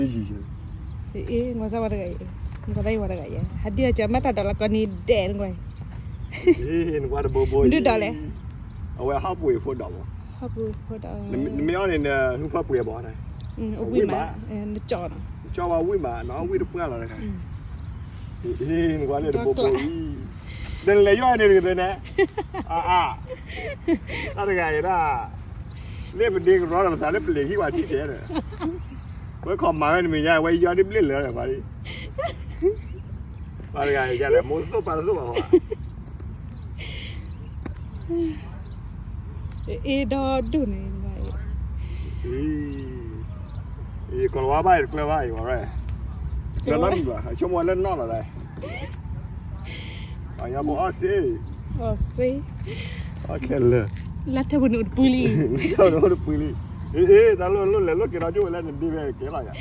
အ့ နကွၢ်စၢ်ဝဲတဂၤအံၤ, နကွၢ်တၢ်အံၤဝဲတဂၤအံၤ, ဟးဒံၣ်အီၤကမၣ်တၢ်ဒိးလၢကီၢ်နံၤဒဲးနကွၢ်အံၤ, နကွၢ်တဘိဘိအံၤ, ဒုၣ်ဒီးလဲၣ်, အဝဲဟီၣ်ပှ့ၤဖိဒီးမး, ဟီၣ်ပှ့ၤဖိဒီး, နမ့ၢ်အီၣ်န့ၣ် နဟုၣ်ဖၢပှ့ၤဘၣ်န့ၣ်, ဝံၣ်မး, နကၠီ, ကၠီဝဲဝံၣ်မးနီၤ, ဝံၣ်တပှၢ်လီၤတခါ, နကွၢ်လၢတဘိဘိအံၤ, ဒီးနလဲၤယီၢ်န့ၣ်တက့ၤသ့န့ၣ်, အါအါ တၢ်တဂၤအံၤဒၣ်, လၢပဒ့ကရီဒီးပသးလၢပလံၤဟံၣ်ဝဲထံၣ်တဲဒီး, ဝဲခီမၤဝဲနမဲာ်ညါ ဝဲယီၢ်ဒ်ဘျ့ၣ်လၢာ်ဒီးပှၤ, ပှၤတဂၤအံၤဒ်လဲၣ် မိၢ်တသိၣ်ပၢ်တသိၣ်ဘၣ်ဟီ, အ့ဒီဒိၣ်န့ၣ်, အံၤ ကီၤလၤဝါဘၣ်အံၤတကျၢၤဘၣ်အံၤဝဲ, တကျၢၤနီတမံၤဘၣ် အဆိကမိၣ်ဝဲလၢနီၢ်လီၤဒၣ်, ပှၤညါဖိအီၣ်စ့, အီၣ်စ့, အီၣ်ခဲလၢာ်, လၢထၢပူၤန့ၣ်အိၣ်တပူၤလံ, လၢထၢပူၤန့ၣ်အိၣ်တပူၤလံ, အ့ အ့ တၢ်လိၣ်လိၣ်လဲၤလိၣ်က့ၤဒီးကၠိဝဲလၢနဒ့ဝဲကဲလီၤ, ယၤ